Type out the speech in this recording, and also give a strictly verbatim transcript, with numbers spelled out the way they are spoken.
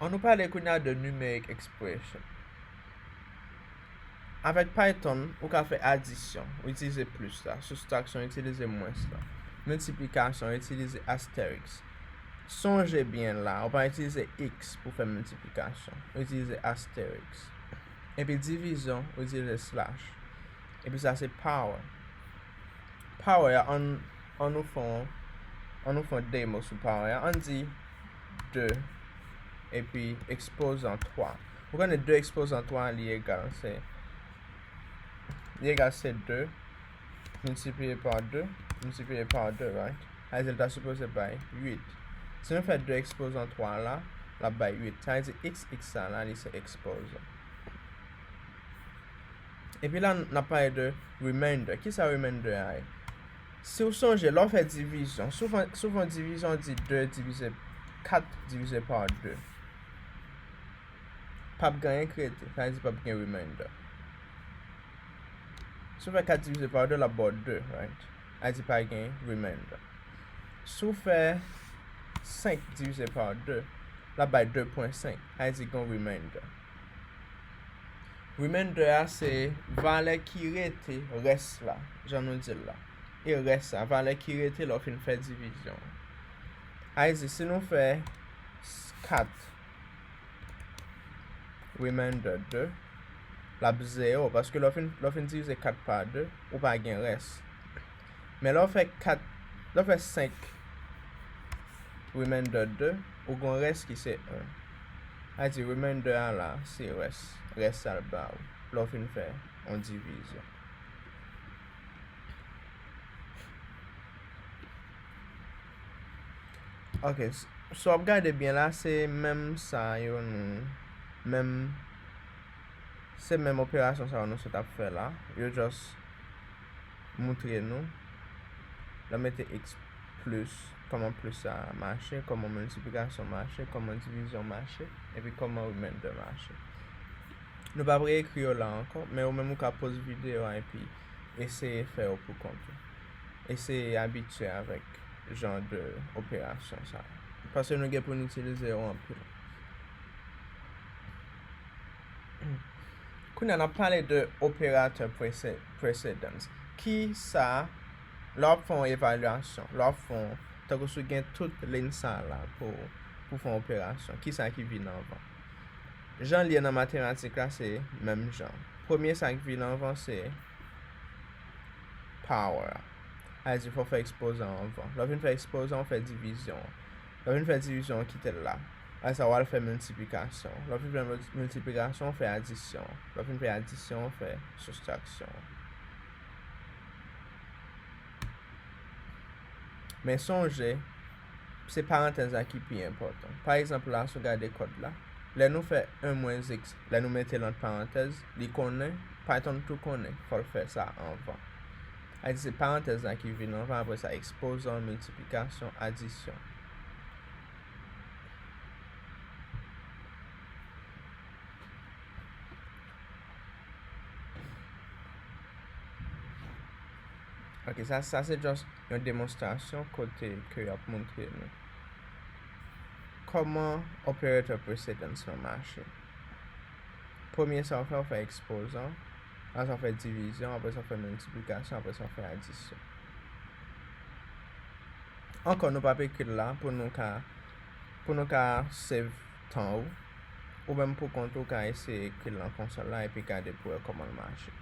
Ann nou pale kounye a de numeric expression. Avèk Python, ou ka fè adisyon, ou itilize plis la. Soustraksyon, ou itilize mwens la. Miltiplikasyon, ou itilize asterisk. Sonje byen la, ou pa itilize x pou fè miltiplikasyon. Ou itilize asterisk. Epi divizyon, ou itilize slash. Epi sa se power. Power a, ann, ann nou fè yon, ann nou fè yon demo sou power a. Ann di de epi ekspozan twa. Ou konnen de ekspozan twa li egal, se, li egal se de miltipliye pa de, miltipliye pa de, right? Sa vle di l ta sipoze bay uit. Si nou fè de ekspozan twa la, l ap bay uit. Sa vle di x, x sa la, li se ekspozan. Epi la, n ap pale de remainder. Kisa remainder a ye? Si w sonje, lè w fè divizyon, si w fè, si w fè yon divizyon, w di de divize, kat divize pa de. P ap gen anyen k rete, sa vle di p ap gen remainder. Si w fè kat divize pa de, l ap ba w de, right? Sa vle di pa gen remainder. Si w fè senk divize pa de, l ap bay de pwen senk, sa vle di gen yon remainder. Remainder a se valè ki rete, rès la, jan nou di l la. E rès la, valè ki rete lè w fin fè divizyon an. Sa vle di, si nou fè kat remainder de, l ap zewo, paske lè w fin, lè w fin divize kat pa de, ou pa gen rès. Men lè w fè kat, lè w fè senk remainder de, ou gen yon rès ki se en. Sa vle di remainder a la, se rès, rès sa l ba ou, lè w fin fè yon divizyon. Ok, s-, si w ap gade byen la, se menm sa yo nou, menm, se menm operasyon sa yo nou sot ap fè la. Yo just moutre nou, lè w mete x plis, kòman plis sa mache, kòman miltiplikasyon mache, kòman divizyon mache, epi kòman remainder mache. Nou p ap reekri yo la ankò, men ou menm ou ka poz videyo a epi eseye fè yo pou kont ou. Eseye abitye avèk jan de operasyon sa yo. Paske nou gen pou n itilize yo anpil. Kounye a, n ap pale de operatè prese-, precedence. Kisa, lè w ap fè yon evalyasyon, lè w ap fè yon, tankou si w gen tout liy sa la pou, pou fè yon operasyon, kisa ki vin anvan? Jan l ye nan matematik la, se menm jan. Premye sa k vin anvan, se power a. Sa vle di fò w fè ekspozan an anvan. Lè w fin fè ekspozan, w fè divizyon an. Lè w fin fè divizyon an, kite l la. Apre sa, w al fè miltiplikasyon. Lè w fin fè mil-, miltiplikasyon, w fè adisyon an. Lè w fin fè adisyon, w fè soustraksyon an. Men sonje, se parantèz la ki pi enpòtan. Pa egzanp la, si w gade kòd la, lè nou fè en mwens x, lè nou mete l ant parantèz, li konnen, Python tou konnen, fò l fè sa anvan. Sa vle di se parantèz la ki vin anvan, apre sa, ekspozan, miltiplikasyon, adisyon. Ok, sa, sa se just yon demonstrasyon kote ke y ap montre nou kòman operator precedence lan mache. Premye sa w fè, w fè ekspozan, apre sa w fè divizyon, apre sa w fè miltiplikasyon, apre sa w fè adisyon. Ankò, nou p ap ekri l la pou nou ka, pou nou ka save tan ou. Ou menm pou kont ou ka eseye ekri l nan konsòl la epi gade pou wè kòman l mache.